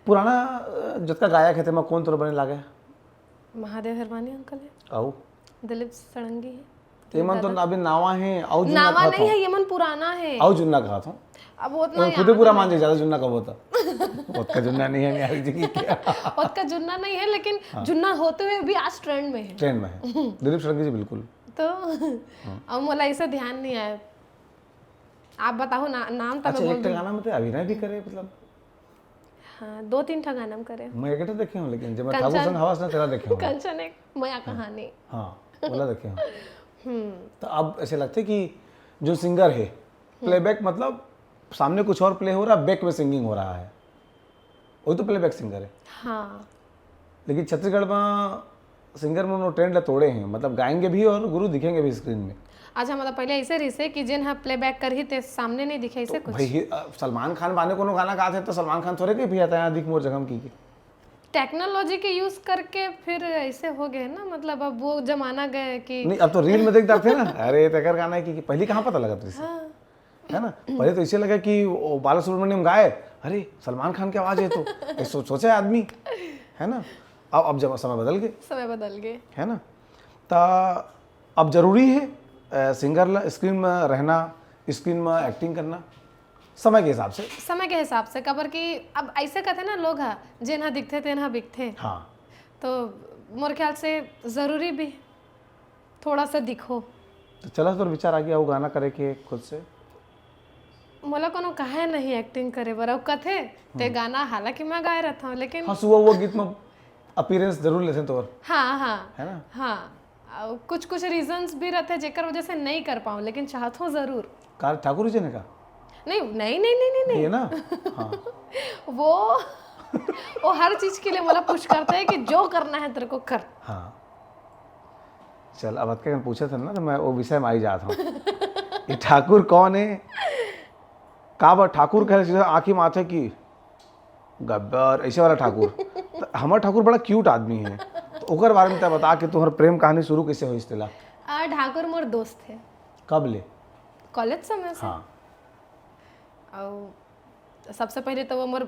पुराना अ, जतका गायक है तेमा कौन तोर बने लागे? महादेव हिरवानी अंकल है, अउ दिलीप षडंगी है। ये मन तो अभी नावा है, अउ जुन्ना नावा कहत नहीं हूँ। है, ये मन पुराना है। अउ जुन्ना कहत हूँ। अब वो उतना तुम याद खुद ही पूरा नहीं मान जाए, ज्यादा जुन्ना कब होता? ओतका जुन्ना नहीं है, निहाल जी की क्या? है। ओतका जुन्ना नहीं है, लेकिन जुन्ना होते हुए भी आज ट्रेंड में है। ट्रेंड में है। दिलीप षडंगी जी बिल्कुल। तो अब मोला ऐसे ध्यान नहीं आया। आप बताओ ना, नाम तब अच्छा, बोल एक ठा गाना में तो अभिनय भी करे, मतलब हाँ, दो तीन ठा गाना में करे। मैं एक ठा देखे हूँ, लेकिन जब मैं कंचन। ठाकुर संग हवा ना तेरा देखे हूँ। कंचन एक मया कहानी। हाँ, बोला देखे हूँ। तो अब ऐसे लगते कि जो सिंगर है, प्लेबैक मतलब सामने कुछ और प्ले हो रहा है, बैक में सिंगिंग हो रहा है, वही तो प्लेबैक सिंगर है। हाँ। लेकिन छत्तीसगढ़ में सिंगर मन वो ट्रेंड ला तोड़े हैं, मतलब गाएंगे भी और गुरु दिखेंगे भी स्क्रीन में। अच्छा, मतलब पहले ऐसे रहिसे कि जेन ह प्लेबैक करही ते सामने नहीं दिखे, ऐसे कुछ। भाई, अ, सलमान खान बाने कोनो गाना गाते हैं तो सलमान खान थोड़े कहीं भी आता है, "यहाँ दिख मोर जगह" की के। टेक्नोलॉजी के यूज करके फिर ऐसे हो गए ना, मतलब अब वो जमाना गए कि नहीं, अब तो रील में देख जाते हैं ना, "अरे, तेकर गाना है" की, की। पहले कहाँ पता लगत रहिसे? हाँ। है ना? पहले तो इसे लगा कि वो बाला सुब्रमण्यम गाए, "अरे, सलमान खान की आवाज है तो।" ये सो-, सोचे आदमी, है ना? अब, अब जब समय बदल गए, समय बदल गए। है ना? तो अब जरूरी है, अ, सिंगर ला स्क्रीन में रहना, स्क्रीन में एक्टिंग करना, समय के हिसाब से। समय के हिसाब से, काबर कि अब ऐसे कहते ना लोग ह, "जेन ह दिखथे, तेन ह बिकथे।" हाँ। तो मोर ख्याल से जरूरी भी थोड़ा सा दिखो। तो चला, तोर विचार आगे, वो गाना करे के खुद से। मोला कोनो कहे नहीं एक्टिंग करे बर, अउ कथे ते गाना, हालांकि मैं गाए रहता हूँ, लेकिन हाँ, सुबह वो गीत में अपीयरेंस जरूर लेते तोर, हाँ, हाँ, है ना? हाँ। अउ कुछ कुछ रीजंस भी रहते, जेकर वजह से नहीं कर पाऊँ, लेकिन चाहत हूँ जरूर। कार ठाकुर जी ने कहा, नहीं, नहीं, नहीं, नहीं, नहीं, ये नहीं। ना? हाँ। वो वो हर चीज के लिए मोला पुश करते हैं कि जो करना है तेरे को कर। हाँ। चल, अब अतके कन पूछे थे ना, तो मैं वो विषय में आई जात हूँ। ये ठाकुर कौन है? का बात, ठाकुर कहे सीधा आँखी माथे की गब्बर, ऐसे वाला ठाकुर। तो हमार ठाकुर बड़ा क्यूट आदमी है, तो ओकर बारे में तैं बता कि तुम्हार प्रेम कहानी शुरू कैसे होइस तेला? आ, ठाकुर मोर दोस्त है। कब ले? कॉलेज समय से। हाँ। और सबसे पहले तो वो मोर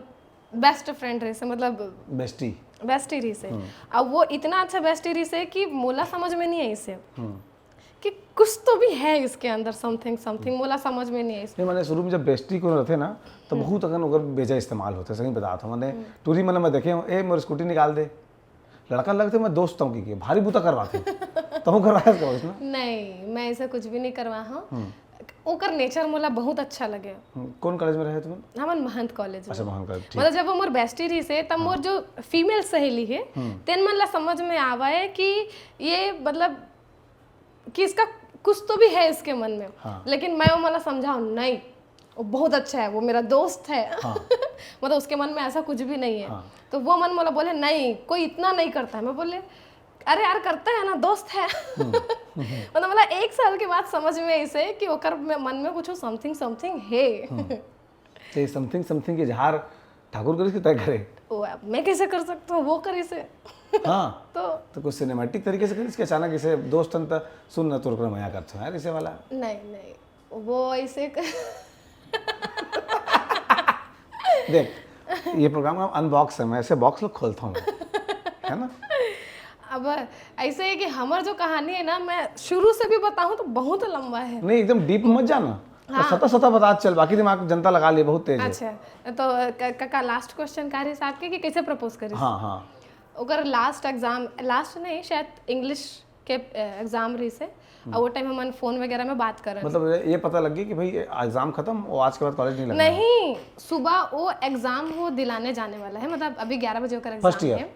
बेस्ट फ्रेंड रहिसे, मतलब बेस्टी। बेस्टी रहिसे। अब वो इतना अच्छा बेस्टी रहिसे कि मोला समझ में नहीं आइसे कि कुछ तो भी है इसके अंदर, समथिंग समथिंग, मोला समझ में नहीं आइसे। नहीं, मैंने शुरू में जब बेस्टी को रहते ना, तो बहुत अकन ओकर बेजा इस्तेमाल होते, सही बतात हूँ। मैंने टूरी मन में देखे हूँ, "ए, मोर स्कूटी निकाल दे।" लड़का लगथे, मैं दोस्त हूँ कि, कि भारी बुता करवाथे। तो करवाया करो इसमें। नहीं, मैं ऐसा कुछ भी नहीं करवा हूँ। ओकर नेचर मोला बहुत अच्छा लगे। हम्म, कौन कॉलेज में रहे तुम? हमन महंत कॉलेज में। अच्छा, महंत कॉलेज, ठीक। मतलब जब वो मोर बेस्टी रहिसे, तब मोर जो फीमेल सहेली है, तेन मन ला समझ में आवा है कि ये, मतलब कि इसका कुछ तो भी है इसके मन में। हाँ। लेकिन मैं वो मन ला समझाऊँ, नहीं, वो बहुत अच्छा है, वो मेरा दोस्त है। हाँ। मतलब उसके मन में ऐसा कुछ भी नहीं है। हाँ। तो वो मन मोला बोले, नहीं, कोई इतना नहीं करता है। मैं बोले, अरे यार, करता है ना, दोस्त है। मतलब, मतलब एक साल के बाद समझ में आइसे कि ओकर में, मन में कुछ समथिंग समथिंग है। तो ये समथिंग समथिंग के इजहार ठाकुर करिस कि तैं करे? वो अब मैं कैसे कर सकता हूँ, वो करिसे। हाँ। तो तो कुछ सिनेमैटिक तरीके से करिस कि अचानक इसे दोस्त हन त सुन ना, तोर कर मया करथो यार, इसे वाला। नहीं, नहीं, वो ऐसे कर... देख, ये प्रोग्राम का अनबॉक्स है, मैं ऐसे बॉक्स लोग खोलता हूँ, है ना? अब ऐसे है कि हमर जो कहानी है ना, मैं शुरू से भी बताऊँ तो बहुत लंबा है। नहीं, एकदम डीप मत जाना। हाँ। सता सता बता चल, बाकी दिमाग जनता लगा ले, बहुत तेज है। अच्छा, तो क-, क-, का लास्ट क्वेश्चन का रहिस आपके कि कैसे प्रपोज करिस? हाँ, हाँ। ओकर लास्ट एग्जाम, लास्ट नहीं, शायद इंग्लिश के एग्जाम रहिसे, और वो टाइम हमन फोन वगैरह में बात करन। मतलब ये, ये पता लग गया कि भाई एग्जाम खत्म, वो आज के बाद कॉलेज नहीं लगना है। नहीं, सुबह वो एग्जाम वो दिलाने जाने वाला है, मतलब अभी ग्यारह बजे ओकर एग्जाम First year। है,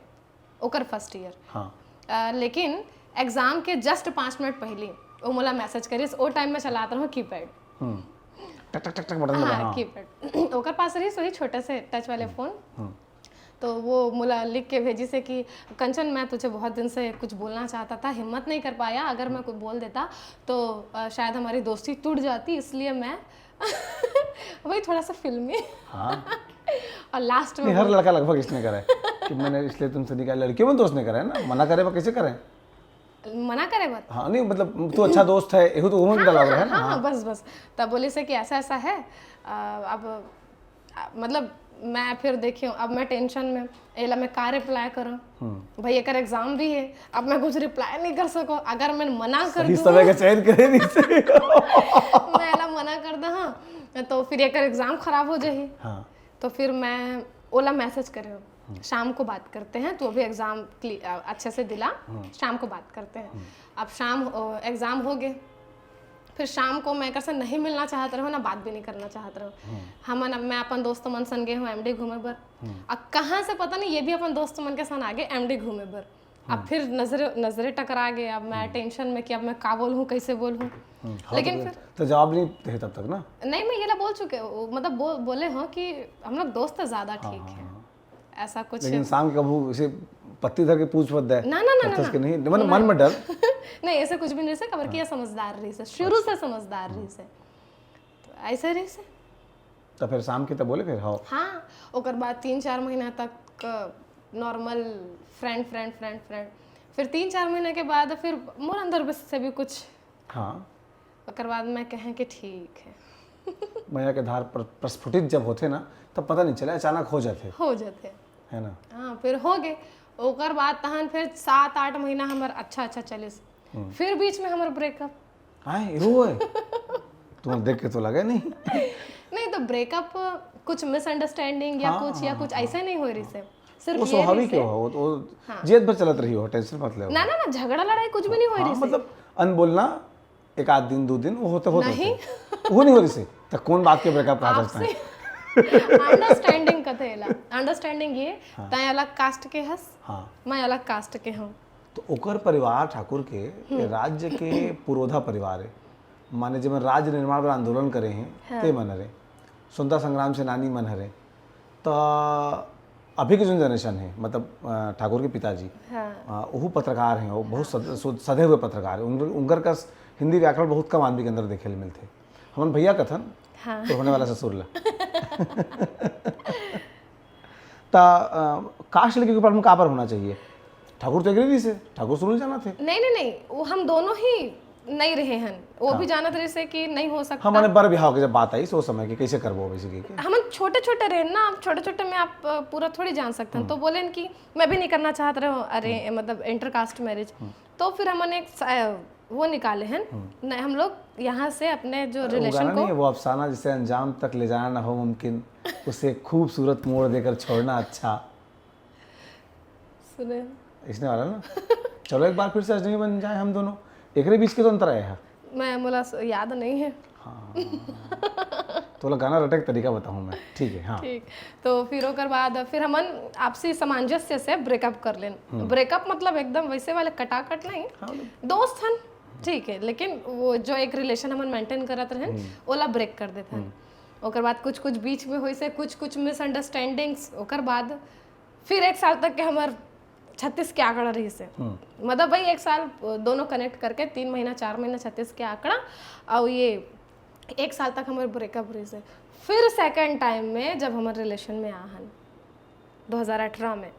ओकर फर्स्ट ईयर। हाँ। अ, लेकिन एग्जाम के जस्ट पाँच मिनट पहिली वो मोला मैसेज करिस। ओ टाइम में चलात रहूँ कीपैड। हम्म। टक टक टक टक बटन दबा। हाँ, हाँ। कीपैड। ओकर पास रहिस वही छोटे से टच वाले फोन। हम्म। तो वो मोला लिख के भेजिस कि कंचन, मैं तुझे बहुत दिन से कुछ बोलना चाहता था, हिम्मत नहीं कर पाया, अगर मैं कुछ बोल देता तो अ, शायद हमारी दोस्ती टूट जाती, इसलिए मैं वही थोड़ा सा फिल्मी। हाँ। और लास्ट में नहीं, हर लड़का लगभग इसने करा है कि मैंने इसलिए तुमसे निकाल, लड़कियों में तो उसने करा है ना, मना करे वो कैसे करें? मना करे बर। हाँ, नहीं, मतलब, तू अच्छा दोस्त है, एहू तो उमर डाला रहे ना। हाँ, हाँ, बस बस। तब बोलिस कि ऐसा ऐसा है, अ, अब अ, मतलब मैं फिर देखियो, अब मैं टेंशन में, एला मैं का रिप्लाई करूँ? भाई, एकर एग्जाम भी है, अब मैं कुछ रिप्लाई नहीं कर सको। अगर मैं मना कर सही दूँ, समय का चयन करे नहीं से। मैं एला मना कर दे, हाँ, तो फिर एकर एग्जाम खराब हो जाही। हाँ। तो फिर मैं ओला मैसेज करे हूँ, शाम को बात करते हैं, तू अभी एग्जाम अच्छे से दिला, शाम को बात करते हैं। अब शाम एग्जाम हो गए, फिर शाम को मैं एकर से नहीं मिलना चाहत रहूँ, ना बात भी नहीं करना चाहत रहूँ। हमन, मैं अपन दोस्त मन संग गे हूँ एमडी घूमे बर। अब कहाँ से पता नहीं, ये भी अपन दोस्त मन के संग आगे एमडी घूमे बर। अब फिर नजरे नजरे टकरा गए। अब मैं टेंशन में कि अब मैं का बोलूँ, कैसे बोलूँ। हम्म, हाँ, लेकिन तो, फिर तो जवाब नहीं थे तब तक ना। नहीं, मैं ये ला बोल चुके, वो, मतलब बो, बोले हो कि हम लोग दोस्त ज्यादा ठीक है, ऐसा कुछ। लेकिन शाम के कभू इसे पत्ती धर के पूछ मत दे। ना, ना, ना, ना, पत्थर के ना। नहीं, मन मन में डर। नहीं, ऐसे कुछ भी नहीं से, कबर किया समझदार रही से, शुरू से समझदार रही से, तो ऐसे रही से। तो फिर शाम के तब बोले फिर, हाँ। हाँ, ओकर बाद तीन चार महीना तक normal friend friend friend friend. फिर तीन चार महीने के बाद फिर मोर अंदर बस से भी कुछ, हाँ। ओकर बाद मैं कहें कि ठीक है। मैया के धार पर प्रस्फुटित जब होते ना, तब पता नहीं चले, अचानक हो जाते। हो जाते। है ना? हाँ, फिर हो गए। ओकर बाद तहन फिर सात आठ महीना हमर अच्छा अच्छा चलिस। फिर बीच में हमर ब्रेकअप। हाँ, रो है। तुम्हें देख के तो लगे नहीं। नहीं, तो ब्रेकअप कुछ मिसअंडरस्टैंडिंग या हाँ, कुछ या हाँ, कुछ ऐसे नहीं हो रही से, सिर्फ वो ये स्वाभाविक रही से। हो, वो, वो जिद भर चलत रही हो, टेंशन मत ले। ना ना ना, झगड़ा लड़ाई कुछ भी नहीं हो हाँ, रही से। मतलब अनबोलना एक आध दिन दो दिन वो होते होते नहीं। होते। वो नहीं हो रही से। तो कौन बात के ब्रेकअप कहा जाता है? अंडरस्टैंडिंग कथे ला। अंडरस्टैंडिंग ये, तय अलग कास्ट के हस, हाँ। मैं अलग कास्ट के हूँ। तो ओकर परिवार ठाकुर के, ये राज्य के पुरोधा परिवार है, माने जेमन राज्य निर्माण बर आंदोलन करे हैं, ते मन हरे, स्वतंत्रता संग्राम सेनानी मन हरे। तो अभी के जो जनरेशन है, मतलब अ, ठाकुर के पिताजी, हाँ। अ, ओहू पत्रकार हैं, वो बहुत सद, सो- सधे हुए पत्रकार हैं। उनकर, उनकर कस हिंदी व्याकरण बहुत कम आदमी के अंदर देखे ले मिलते। हमन भैया कथन, हाँ। तो होने वाला ससुर ला। त अ, कास्ट लेके के ऊपर हम काबर होना चाहिए? ठाकुर तो एग्री नहीं से, ठाकुर सुनील जाना थे। नहीं नहीं नहीं, वो हम दोनों ही नहीं रहे हैं। वो भी जानत रहे से कि नहीं हो सकता। हाँ, माने बर बिहाव के जब बात आई, सो समय के कैसे करबो, बेसिकली के। हम छोटे छोटे रहे ना, अब छोटे छोटे में आप अ, पूरा थोड़ी जान सकते हैं। तो बोले कि मैं भी नहीं करना चाहत रहे हूँ, अरे मतलब इंटरकास्ट मैरिज। तो फिर हमने एक सा- वो निकाले हैं न, हम लोग यहाँ से अपने जो वो रिलेशन गाना को नहीं है, वो अफसाना जिसे अंजाम तक ले जाना ना हो मुमकिन, उसे खूबसूरत मोड़ देकर छोड़ना अच्छा। सुने। इसने वाला ना। चलो एक बार फिर से अजनबी बन जाए हम दोनों। एकरे बीच के तो अंतर आया है। मैं मोला स- याद नहीं है। हाँ। तो बोला गाना रटे के तरीका बताऊँ मैं। ठीक है, हाँ। ठीक। तो फिर ओकर बाद फिर हमन आपसी सामंजस्य से ब्रेकअप कर लेन। ब्रेकअप मतलब एकदम वैसे वाले कटाकट नहीं, हाँ, मतलब दोस्त हन, ठीक है, लेकिन वो जो एक रिलेशन हमन मेंटेन करत रहन, ओला ब्रेक कर देथन। ओकर बाद कुछ कुछ बीच में होइसे, कुछ कुछ मिसअंडरस्टैंडिंग्स, ओकर बाद फिर एक साल तक के हमर छत्तीस के आंकड़ा रहिसे। मतलब भाई, एक साल दोनों कनेक्ट करके तीन महीना चार महीना छत्तीस के आंकड़ा, और ये एक साल तक हमर ब्रेकअप रहिसे। फिर सेकंड टाइम में जब हमर रिलेशन में आ हन दो हज़ार अठारह में,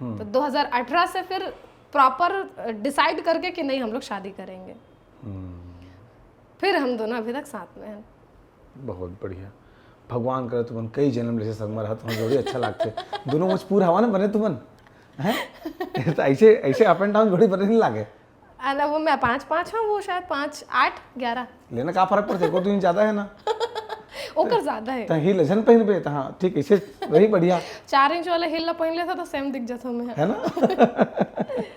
तो दो हज़ार अठारह से फिर प्रॉपर डिसाइड करके कि नहीं, हम लोग शादी करेंगे। फिर हम दोनों अभी तक साथ में हैं। बहुत बढ़िया। भगवान करे तुमन कई जन्म ले से संगमा रहा, तुमन जोड़ी अच्छा लागथे। दोनों मजबूर हवा ना बने तुमन, हैं? तो ऐसे, ऐसे अप एंड डाउन जोड़ी बने नहीं लागे। अरे वो मैं पाँच पाँच हूँ, वो शायद पाँच आठ ग्यारह। लेना का फर्क पड़थे, को तो ज्यादा है ना। ओकर ज्यादा है। त ही लजन पहिरबे त हाँ ठीक, ऐसे वही बढ़िया। चार इंच वाला हील ला पहन लेता तो सेम दिख जाता मैं। है ना?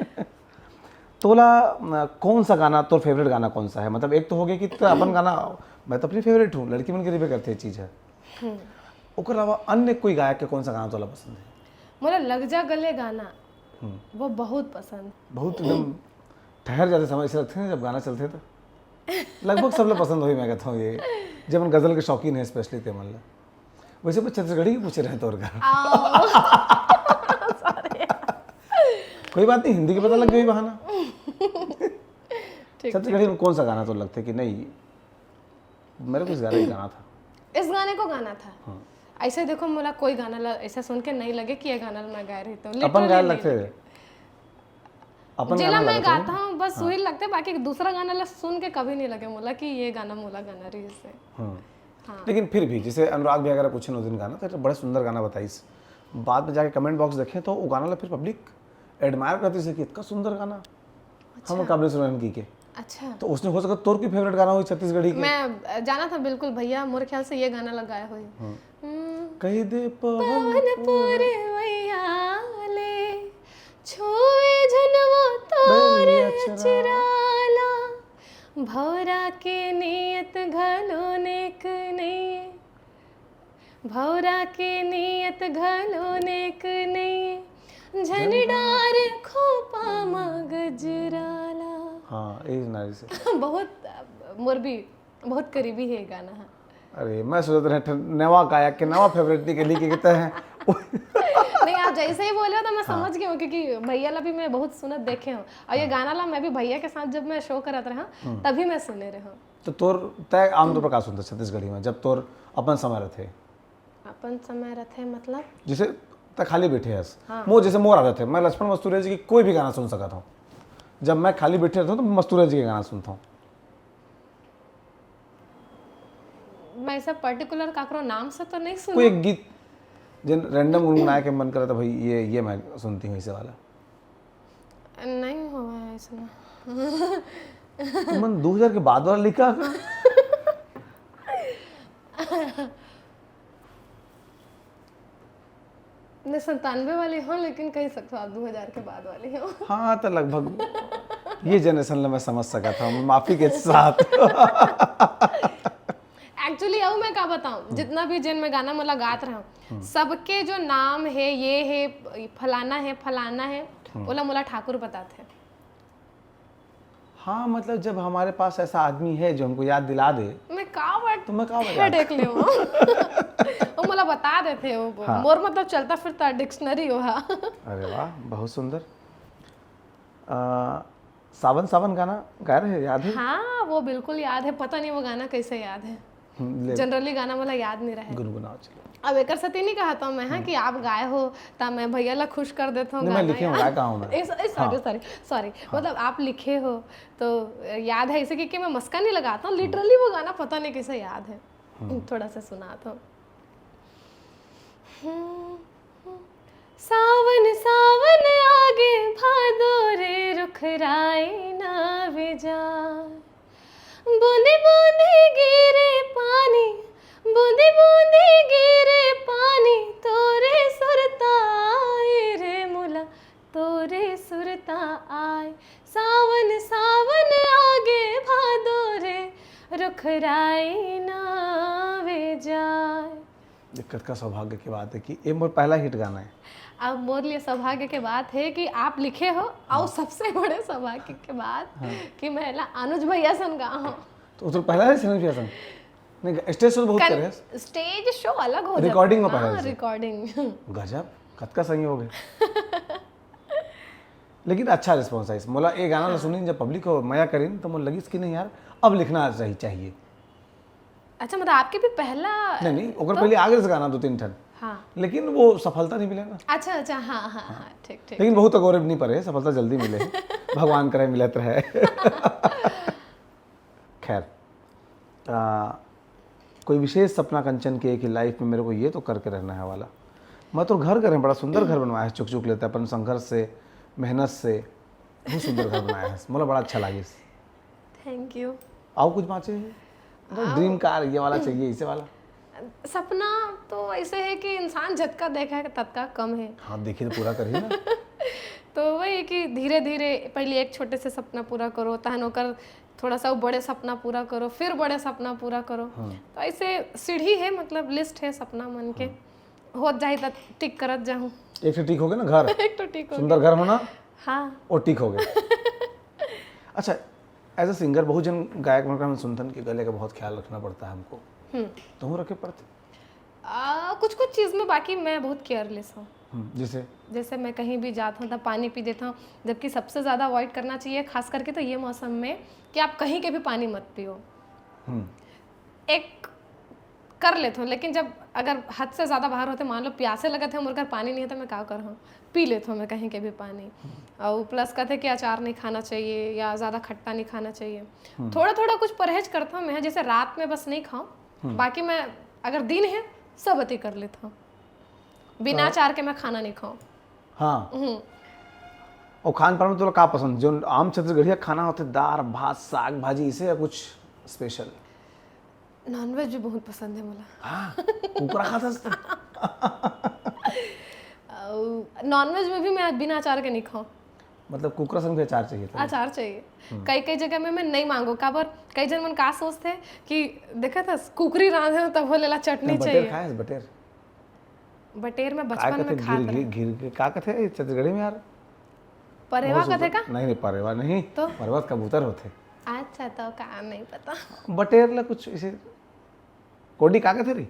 तोला अ, कौन सा गाना, तोर फेवरेट गाना कौन सा है? मतलब एक तो हो गया कि तेरा अपन गाना, मैं तो अपनी फेवरेट हूँ, लड़की मन के रिवे करते चीज है। ओकर अलावा अन्य कोई गायक के कौन सा गाना तोला पसंद है? मोला लग जा गले गाना, वो बहुत पसंद। बहुत एकदम ठहर जाते समय ऐसे लगथे ना, जब गाना चलथे तो लगभग सब ला पसंद होही, मैं कहता हूँ ये, जब मन गजल के शौकीन है स्पेशली ते मन ला। वैसे मैं छत्तीसगढ़ी ही पूछे रहे तोर घर। कोई बात नहीं, हिंदी के पता लग गई बहाना। ठीक। छत्तीसगढ़ी में कौन सा गाना तो लगथे कि नहीं, मेरे को इस गाने का गाना था? इस गाने को गाना था। हाँ। ऐसे देखो, मोला कोई गाना ला ऐसा सुन के नहीं लगे कि ये गाना मैं गाए रही हूँ, अपन गाए लगथे। अपन जेला गाना मैं लगथे ना? गाता हूँ बस वही लगते, बाकी दूसरा गाना ला सुन के कभी नहीं लगे मोला कि ये गाना मोला गाना रही से। हाँ। हाँ। लेकिन फिर भी जैसे अनुराग भैया अगर पूछे ना उस दिन गाना, तो बड़ा सुंदर गाना बताइस। बाद में जाके कमेंट बॉक्स देखे तो वो गाना ला फिर पब्लिक एडमायर करती से कि इतना सुंदर गाना, हम काबिल सुनन की के। अच्छा। तो उसने हो सकता तोर की फेवरेट गाना हो छत्तीसगढ़ी के। मैं अ, जाना था बिल्कुल भैया, मोर ख्याल से ये गाना लगाए हुई। हाँ। हम्म, कही दे पवन पवन पुरवैया ले, छुए झन वो तोर बैरिया चरा। अचराला, भौरा के नियत घलो नेक नहीं, भौरा के नियत घलो नेक नहीं, झन डार खोपा म गजराला। हाँ, यही नारी से। बहुत अ, मोर भी बहुत करीबी है ये गाना है। अरे, मैं सोचत रहे ठ-, नवा गायक के नवा फेवरेट निकली के कहते हैं। नहीं, आप जैसे ही बोले हो तो मैं समझ गई हूँ, क्योंकि भैया ला भी मैं बहुत सुनत देखे हूँ, और ये गाना ला मैं भी भैया के साथ जब मैं शो करत रहा तभी मैं सुने रहा हूँ। तो तोर तय आमतौर पर का सुनता छत्तीसगढ़ी में जब तोर अपन समय रहते? अपन समय रहते मतलब? जैसे तय खाली बैठे हस, हाँ। मोर जैसे मोर आदत है, मैं लक्ष्मण मस्तुरिया जी की कोई भी गाना सुन सकता हूँ। जब मैं खाली बैठे रहता हूँ तो मस्तुरिया जी के गाना सुनता हूँ। मैं ऐसा पर्टिकुलर काकरो नाम से तो नहीं सुना। कोई एक गीत जिन रैंडम गुनगुनाए के मन करता, भाई ये ये मैं सुनती हूँ इसे वाला। नहीं हुआ है ऐसा। मन दो हज़ार के बाद वाला लिखा का? मैं संतानवे वाली हूँ, लेकिन कह सकते हो आप दो हज़ार के बाद वाली हो। हाँ, तो लगभग ये जनरेशन ला मैं समझ सका था, मैं माफी के साथ। एक्चुअली अब मैं का बताऊं, जितना भी जिन में गाना मोला गात रहा हूँ, सबके जो नाम है, ये है, फलाना है, फलाना है, ओला मोला ठाकुर बताते हैं। हाँ, मतलब जब हमारे पास ऐसा आदमी है जो हमको याद दिला दे, मैं का बट तो मैं का बता देख ले वो। वो मोला बता देते हैं वो। हाँ। मोर मतलब चलता फिरता डिक्शनरी हो हा। अरे वाह, बहुत सुंदर। आ, सावन सावन गाना गा रहे, याद है? हाँ, वो बिल्कुल याद है। पता नहीं वो गाना कैसे याद है, हम्म, ले, जनरली गाना मोला याद नहीं रहे। गुनगुनाओ चलो। अब एकर सेती नहीं कहा था मैं, हाँ, कि आप गाए हो ता मैं भैया ला खुश कर देता हूँ नहीं, मैं गाना लिखे हूँ, यार। गाए कहाँ हूँ मैं? इस- इस- सॉरी, सॉरी, सॉरी। मतलब आप लिखे हो तो याद है इसे, क्योंकि मैं मस्का नहीं लगाता हूँ, लिटरली वो गाना पता नहीं कैसे याद है। थोड़ा सा सुना तो। सावन सावन आगे भादो रे, रुखराई ना विजा, बूंदे बूंदे गिरे पानी, बूंदे बूंदे गिरे पानी, तोरे सुरता आए रे मुला, तोरे सुरता आए। सावन सावन आगे भादो रे, रुखराई ना वे जाए। ये कतका सौभाग्य की बात है कि ये मोर पहला हिट गाना है। अब मोर लिए सौभाग्य के बात है कि आप लिखे हो, और सबसे बड़े सौभाग्य के बात कि मैं ला अनुज भैया सन गा हूँ। तो उधर पहला है सिनेमा फियासन? नहीं, स्टेज शो तो बहुत करे हैं। स्टेज शो अलग हो रिकॉर्डिंग में पहला है। रिकॉर्डिंग। गजब, कतका संगी हो गए। लेकिन अच्छा रिस्पॉन्स है इस मोला। ये गाना ला सुनी जब पब्लिक हो मया करिन तो मोला लगिस कि नहीं यार, अब लिखना चाहिए, चाहिए। अच्छा, मतलब आपके भी पहला नहीं नहीं, ओकर पहले आगे से गाना दो तीन ठन, हाँ। लेकिन वो सफलता नहीं मिला ना। अच्छा अच्छा, हाँ हाँ हाँ, ठीक ठीक। लेकिन बहुत अगोरे नहीं पड़े, सफलता जल्दी मिले। भगवान करे मिलत रहे। खैर, आ, कोई विशेष सपना कंचन के कि लाइफ में मेरे को ये तो करके रहना है वाला? मैं तो घर करे, बड़ा सुंदर घर बनवाया है, चुक चुक लेते अपन संघर्ष से, मेहनत से, बहुत सुंदर घर बनाया है, मोला बड़ा अच्छा लागिस। Thank you. आओ कुछ बाँचे है? ड्रीम कार ये वाला चाहिए, इसे वाला। सपना तो ऐसे है कि इंसान जतका देखा है ततका कम है। हाँ, देखिए तो पूरा करिए ना। तो वही है कि धीरे धीरे पहले एक छोटे से सपना पूरा करो, तहन ओकर थोड़ा सा वो बड़े सपना पूरा करो, फिर बड़े सपना पूरा करो। तो ऐसे सीढ़ी है, मतलब लिस्ट है सपना मन के। होत जाही त टिक करत जाहूँ। एक तो ठीक हो गया ना घर, एक तो ठीक हो सुंदर घर होना, हाँ। वो ठीक हो गया। अच्छा, as a singer बहुत झन गायक मन के हम सुनथन कि गले का बहुत ख्याल रखना पड़ता है हमको। हम्म। तुहूँ रखे पड़थे? आ, कुछ कुछ चीज में बाकी मैं बहुत केयरलेस हूँ। हम्म, जैसे? जैसे मैं कहीं भी जाता हूँ तब पानी पी देता हूँ, जबकि सबसे ज्यादा अवॉइड करना चाहिए, खास करके तो ये मौसम में, कि आप कहीं के भी पानी मत पियो। हम्म। एक कर लेते हो, लेकिन जब अगर हद से ज्यादा बाहर होते, मान लो प्यासे लगत है, मोर घर पानी नहीं है, तो मैं का करहूँ, पी लेते हो मैं कहीं के भी पानी। और प्लस कहते कि अचार नहीं खाना चाहिए या ज्यादा खट्टा नहीं खाना चाहिए। थोड़ा थोड़ा कुछ परहेज करता हूँ मैं, जैसे रात में बस नहीं खाऊँ, बाकी मैं अगर दिन है सब अति कर लेता हूँ, बिना अचार के मैं खाना नहीं खाऊँ। हाँ। और खान पान में तोला का पसंद, जो आम छत्तीसगढ़िया खाना होथे, दार भात साग भाजी, इसे या कुछ स्पेशल? नॉनवेज भी बहुत पसंद है मोला। हाँ, कुकरा खाथस त? नॉनवेज में भी मैं बिना अचार के नहीं खाऊँ। मतलब कुकरा संग भी अचार चाहिए था? अचार चाहिए। कई कई जगह में मैं नहीं मांगो, काबर कई जन मन का सोचते कि देखा था कुकरी रांधे हो तब हो लेला चटनी बटेर चाहिए। खाए बटेर? बटेर में काय बचपन कथे में खात घिर रहे। घिर घिर का कथे छत्तीसगढ़ी में यार? परेवा कथे का? नहीं नहीं, परेवा नहीं। तो? परेवा त कबूतर होथे। अच्छा, तो का नहीं पता। बटेर ला कुछ इसे कोडी का कथे री?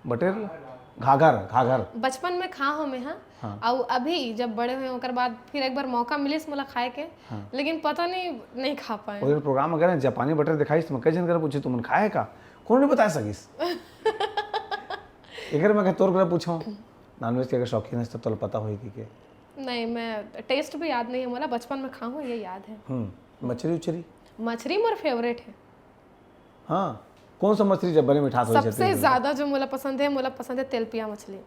बटेर ला? घाघर, घाघर। बचपन में खा हो मैं, हाँ। हाँ। और अभी जब बड़े हुए ओकर बाद फिर एक बार मौका मिलिस मोला खाए के, हाँ। लेकिन पता नहीं, नहीं खा पाए। उधर प्रोग्राम अगर जापानी बटेर दिखाइस तो मैं कई झन कर पूछे, तुमन खाए का? कोनो नहीं बता सकिस। एकर मैं कहे तोर कर पूछो, नॉनवेज के अगर शौकीन है तो तोला पता होई कि के। नहीं, मैं टेस्ट भी याद नहीं है मोला, बचपन में खाऊँ ये याद है। हम्म, मछली उछली? मछली मोर फेवरेट है। हाँ, कौन सा मछली जब बने मिठास होई सबसे ज्यादा जो मोला पसंद है, मोला पसंद है तेलपिया मछली।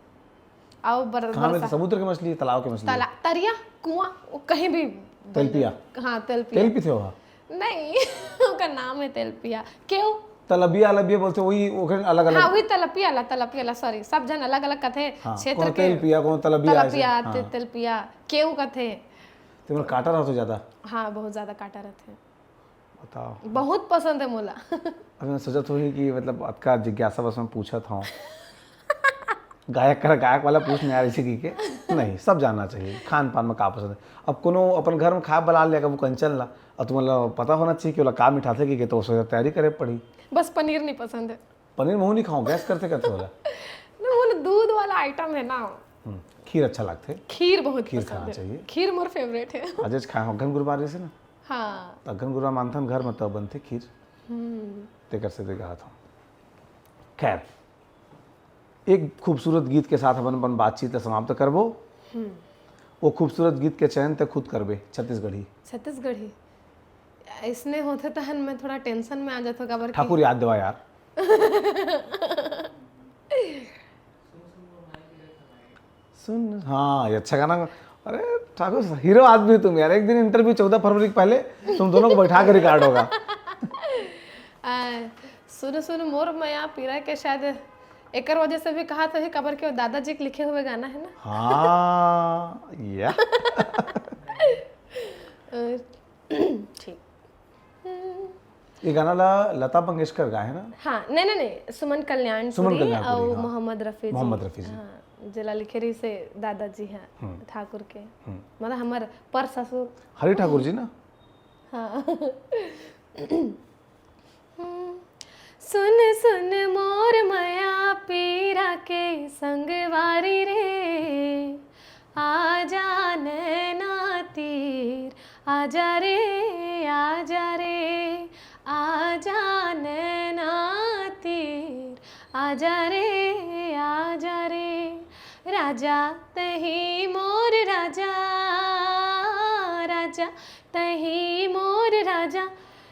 आओ बर, कहाँ में? बरसा- समुद्र के मछली, तालाब के मछली? ताला, तरिया, कुआं, वो कहीं भी। तेलपिया? हाँ, तेलपिया। तेल पीथे हो? नहीं, ओकर नाम है तेलपिया। केव? तलबिया अलबिया बोलते, वही ओकर अलग अलग। हाँ, वही तलपिया ला, तलपिया ला, सॉरी, सब जन अलग अलग कथे। हाँ, क्षेत्र कोनो के तेलपिया, कोनो तलबिया, ऐसे, तलपिया, हाँ। ते- तेलपिया, केव कथे। तुम्हारा काटा रहा तो ज्यादा? हाँ, बहुत ज्यादा काटा रहते हैं। बताओ। बहुत पसंद है मोला। अभी मैं सोचत होही कि मतलब अतका जिज्ञासा बस मैं पूछत हूँ। गायक कर गायक वाला पूछ नहीं आ रही थी कि के? नहीं, सब जानना चाहिए खान पान में का पसंद है। अब कोनो अपन घर में खाए बला ले, वो कंचन ला, और तुम्हारा पता होना चाहिए कि ओला का मिठाथे कि के, तो उसे तैयारी करे पड़ी। बस पनीर नहीं पसंद है। पनीर महू नहीं खाऊं, गैस करते करते होला। ना, वो ना दूध वाला आइटम है ना। हम्म, खीर अच्छा लगथे। खीर बहुत खीर पसंद खाना है। चाहिए। खीर मोर फेवरेट है। अजय खाए हो, अघन गुरुवार जैसे ना, हाँ। तो अघन गुरुवार मानथन घर में तो बनथे खीर। हम्म। तेकर से देखा था। खैर, एक खूबसूरत गीत के साथ अपन अपन बातचीत ला समाप्त करबो। वो खूबसूरत गीत के चयन ते खुद करबे, छत्तीसगढ़ी। छत्तीसगढ़ी। इसने होते तहन मैं थोड़ा टेंशन में आ जाता, काबर कि ठाकुर याद देवा यार। सुन, हाँ, ये अच्छा गाना। अरे ठाकुर, हीरो आदमी हो तुम यार। एक दिन इंटरव्यू चौदह फरवरी के पहले तुम दोनों को बैठा के रिकॉर्ड होगा। आ, सुन सुन मोर मया पीरा के शायद एकर वजह से भी कहा था, काबर के वो दादाजी के लिखे हुए गाना है ना। हाँ, या। अ, ठीक। ये गाना ला लता मंगेशकर गाए है ना? हाँ, नहीं नहीं नहीं, सुमन कल्याण सुमन कल्याणपुरी, और हाँ। मोहम्मद रफी जी। मोहम्मद रफी जी। हाँ, जेला लिखे रही से दादाजी हैं ठाकुर के, मतलब हमार पर ससुर। हरि ठाकुर जी ना? हाँ। सुन सुन मोर मया पीरा के संगवारी रे, आजा नैना तीर, आजा रे, आजा रे, आजा नैना तीर, आजा रे, आजा रे। राजा तही मोर राजा, राजा तही मोर राजा।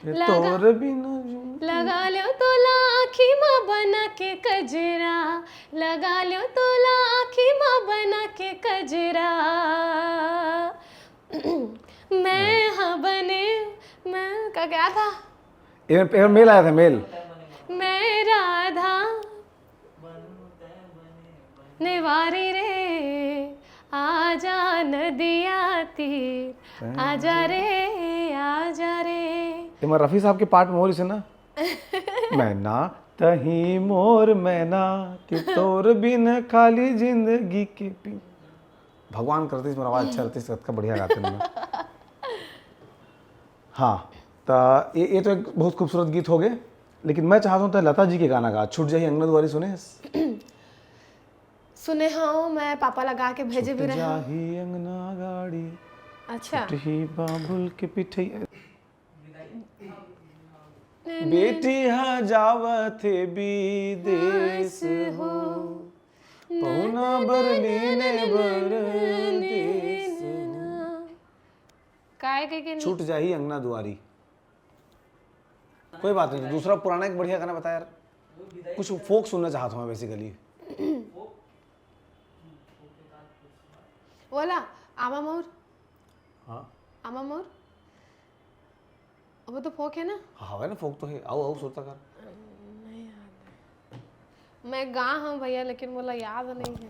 ये तोर बिना जिन- लगा लो तोला आँखी मा बना के कजरा, लगा लो तोला आँखी मा बना के कजरा। मैं हा बने, मैं का क्या था? ये, ये मेल आया था, मेल। मैं राधा नेवारी रे, आजा नदिया तीर, आजा रे, आजा रे। ये मैं रफी साहब के पार्ट में हो रही से ना। मैना तही मोर मैना कि तोर बिन खाली जिंदगी के पी। भगवान करतीस मेरा आवाज अच्छा रहतीस, कतका बढ़िया गाते हैं। हाँ, त ये, ये तो एक बहुत खूबसूरत गीत हो गए, लेकिन मैं चाहता हूँ त लता जी के गाना गा, छूट जाही अंगना दुआरी। सुने हस? सुने हूँ, मैं पापा ला गा के भेजे भी रहे हूँ। जाही अंगना गाड़ी, अच्छा। टूटही बाबुल के पिठई। बेटी हा जावत हे विदेश हो, पहुना बर लीने बर देश हो। काय कह के छूट जाही अंगना दुआरी। कोई बात नहीं, तो दूसरा पुराना एक बढ़िया गाना बता यार। कुछ फोक सुनना चाहता हूँ मैं बेसिकली। बोला, आमा मोर। हाँ। आमा मोर। अब वो तो फोक है ना? हाँ, है ना, फोक तो है। आओ आओ सुरता कर। मैं गा हूँ भैया, लेकिन मोला याद नहीं है।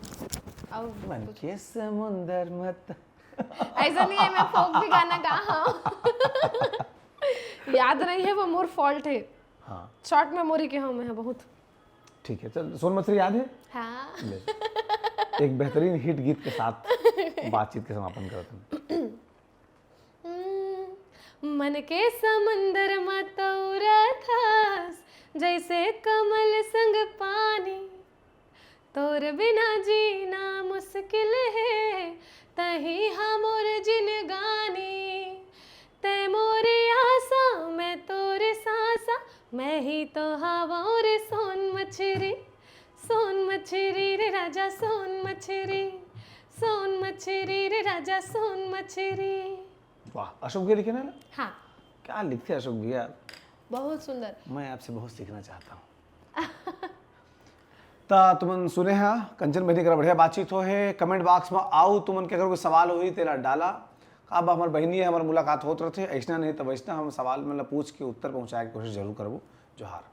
अब मन के समुंदर मत। ऐसा नहीं है, मैं फोक भी गाना गा हूँ। याद नहीं है, वो मोर फॉल्ट है। हाँ। शॉर्ट मेमोरी के हूँ मैं बहुत। ठीक है, चल, सोन मछरी याद है? हाँ। ले। एक बेहतरीन हिट गीत के साथ बातचीत के समापन करते हैं। मन के समुंदर म तौरत हस, जैसे कमल संग पानी। तोर बिना जीना मुश्किल है, तही हमर जिनगानी। ते मोरे आसा, मैं तोरे सांसा, मैं ही तो हवौं रे सोन मछरी। सोन मछरी रे राजा, सोन मछरी। सोन मछरी रे राजा, सोन मछरी। वाह, अशोक भैया लिखे ना? हाँ। क्या लिखते हैं अशोक भैया? बहुत सुंदर। मैं आपसे बहुत सीखना चाहता हूँ। त तुमन सुने हा, कंचन बहिनी करा बढ़िया बातचीत हो हे। कमेंट बॉक्स में आओ, तुमन के अगर कोई सवाल होही तेला डाला। अब हमर बहिनी है, हमर मुलाकात होत रहते, ऐसना नहीं तो वैसना, हम सवाल मतलब पूछ के उत्तर पहुँचाए के कोशिश जरूर करबो। जोहार।